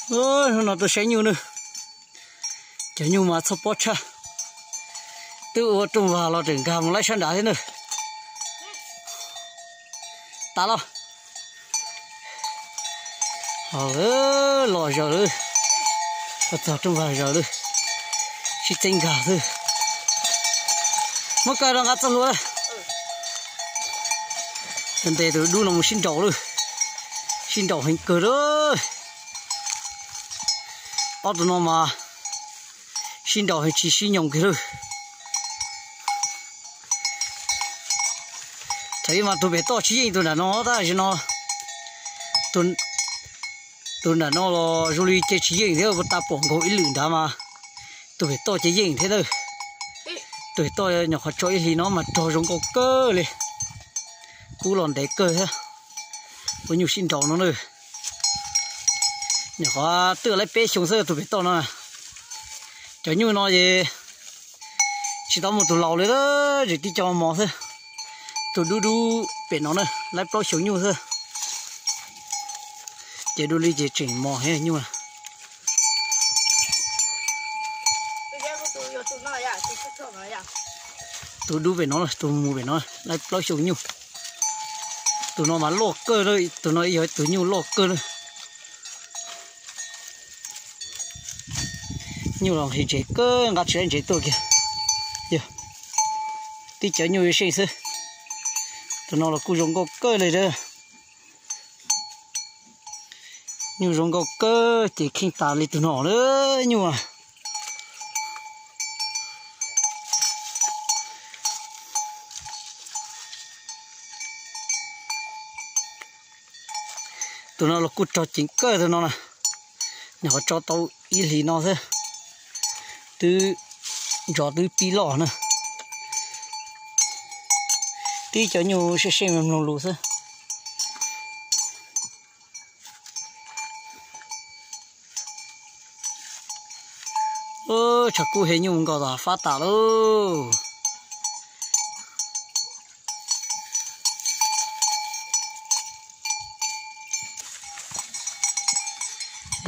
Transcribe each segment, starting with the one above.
Hnub no tuaj saib nyuj nawb. Cov nyuj mas txhoj pob tshaj. Twb ua rooj vag los tseem nkag mus laib sab nrad thiab nawb. Tas los. Los zaws lawm. Txog rooj vag zaws lawm. Sib txeeb nkag xwb. Muab kaw rau nqa txoj hlua. Ntes tus dub no mus sib nraus lawm. Sib nraus heev kawg lawm. Ob tug no mas sib nraus heev tsis sib nyoos kiag lawm. Thaum ub mas tus pem toj tsis yeej tus nram no tab sis no tus nram no los zoo li ces tsis yeej thiab, kuv tau pom nkaus ib lwm nrad mas tus pem toj ces yeej thiab lawm. Tus pem toj nyuam qhuav tso ib hlis no mas rog zoo nkauj kawg li. Kub los ntev kawg thiab. Ua nyuj sib nraus no na. Nyuam qhuav twb laib peb xyoo xwb tus pem toj no. Cov nyuj no ces tsis tau muaj tus laus li, tseem tib co mos xwb. Tus dub dub pem no na laib plaub xyoo nyuj xwb. Ces dua li ces tseem mos heev nyuj. Tus dub pem no, tus mus pem no laib plaub xyoo nyuj. Tus no mas loj kawg, tus no yog tus nyuj loj kawg na. Nyuj los nqhis ntses kawg, nqa tsis laib ntses tuaj kiag. Yog tib cov nyuj ib seej xwb. Tus no los kuj zoo nkauj kawg li. Nyuj zoo nkauj kawg ces kheej tas li tus no lawm nyuj. Tus no los kuj rog ceev kawg tus no na. Nyuam qhuav tso tau ib hlis no xwb, twb ntsos twb pib loj na. Tib cov nyuj seej seej mloog lus xwb. Tshav kub heev, nyuj nkaus tas fab tas lauj.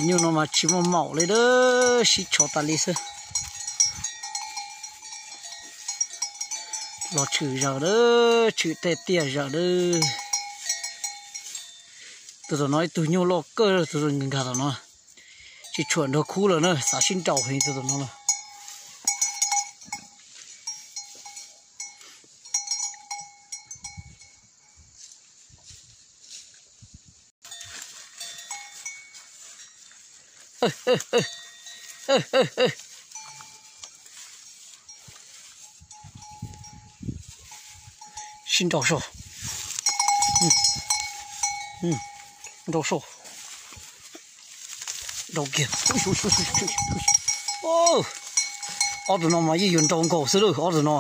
Nyuj no mas tsis muaj maum li, sib tsho tas li xwb. Los tshwm zaws lawm, tshwm tej tiaj zaws lawm. Tus tom no ib tug nyuj loj kawg, tus nkag tom no tsis tshuam nrog khub lawm na, xav sib nraus heev tus tom no na. Sib nraus soj, nraus soj, nraus kiag. Ob tug no mas yeej yuav nraus nkaus xwb lauj, ob tug no.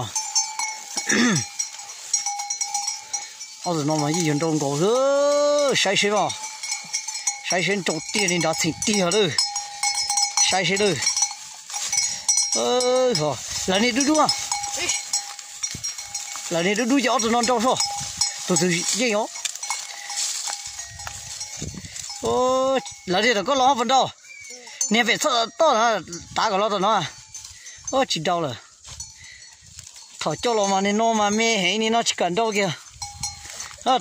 Ob tug no mas yeej yuav nraus nkaus xwb, saib seb os, saib seb nraus tiag li nrad txheem tiag lawm, saib seb lawm. Lawv niag dub dub, lawv niag dub dub ces ob tug no nraus soj, tus twg yeej os. Lawv niag tom koj los puas nraus, niag pem txoj toj tav kom los tom no, tsis nraus lawm. Thaum coj los mas nim no mas me heev, nim no tsis kam nraus kiag.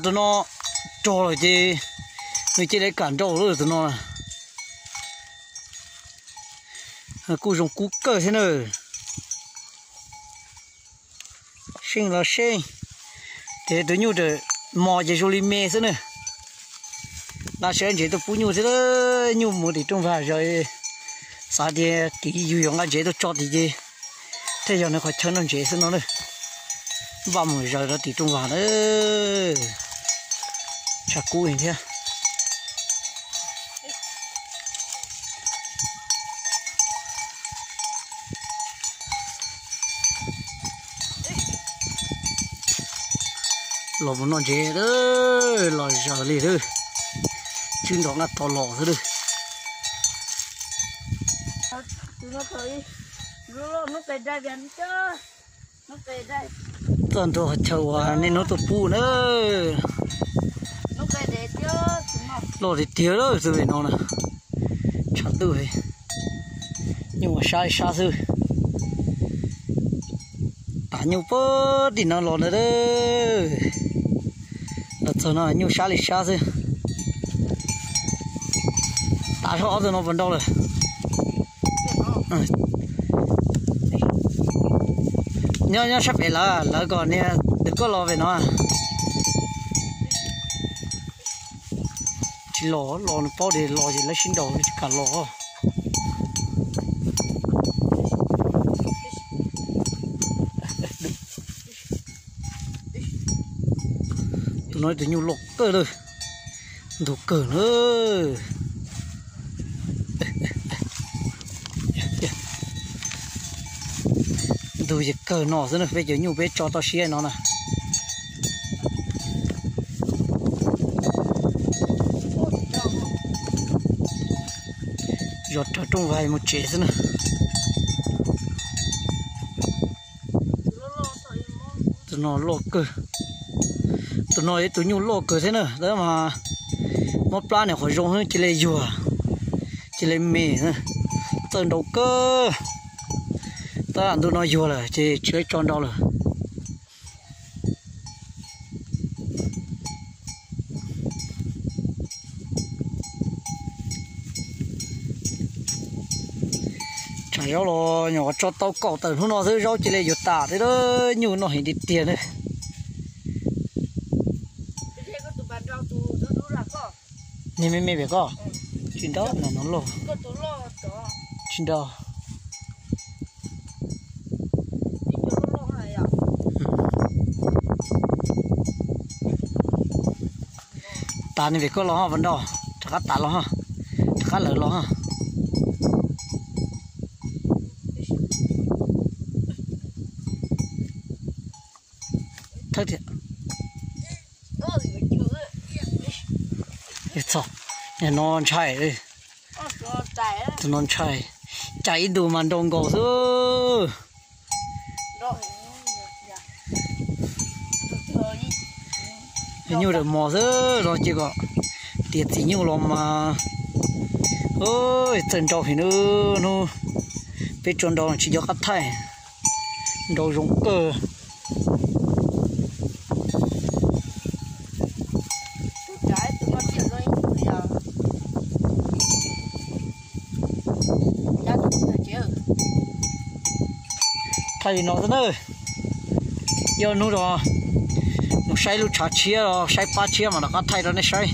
Tus no rog lawm ces nws cia li kam nraus lawm tus no. Kuj zoo kub kawg thiab na. Seej los seej, ces tus nyuj mos ces zoo li me xwb na. Nqa sib ntsev tuaj pub nyuj thiab, nyuj mus tim rooj vag zaws, xav tias tim yus yuav nqa ntsev tuaj tso tim ces thiaj yog nws qhov chaw noj ntsev xwb no na. Npaj mus zaws rau tim rooj vag na. Tshav kub thiab. Los mus noj ntsev, los zaws li, tswb nrov nqaj to los xwb. Txoj nrog chaw uas nej hnub tuaj pub na. Loj tiag tiag lawm tus pem no na. Tshav ntuj, nyuj ua sab li sab xwb. Tav nyuj puag tim no los ntag. Los txog no nyuj sab li sab xwb. Tav zog ob tug no puas nrau lawm. Nyob nyob sab pem lawv, lawv kom niag tus koj los pem no. Tsis los, los nws paub tias los ces lawv sib nraus tsis kam los. Tus no tus nyuj loj kawg lawm, ntug kawg na. Ntug ces kawg no xwb na, peb cov nyuj peb tso toj siab no na. Zov rawv rooj vag mus tsev xwb na. Tus no loj kawg. Tus no yog tus nyuj loj kawg thiab na, tab mas mob plab nws qhov zoo xwb cia li yuag, cia li me, txawj nrau kawg. Tab ntu no yuag lawm ces tsis tso nrau lawm. Tsam zaub los nyuam qhuav tso tau kaum tawm hnub no xwb zaub cia li yuav tas thiab, nyuj noj heev tiag tiag na. Niag me me pem koj, tsis nrau, no no loj, tsis nrau. Tas nws vim koj los ho puas nrau, rov qab tas los ho, rov qab lawv los ho. Thawb thiab. Txog, no ntshai, tus no ntshai, cas ib ntus mas nrau nkaus xwb. Nyuj daws mos xwb los ces kom tias txiv nyuj los mas txawj nrau heev na. Hnub peb tso nrau tsis nco qab thaij, nrau zoo kawg. Thaij li no xwb na. Ib ob hnub rau mus saib lub tshav tshiab, saib pab tshiab mas rov qab thaij rau nej saib.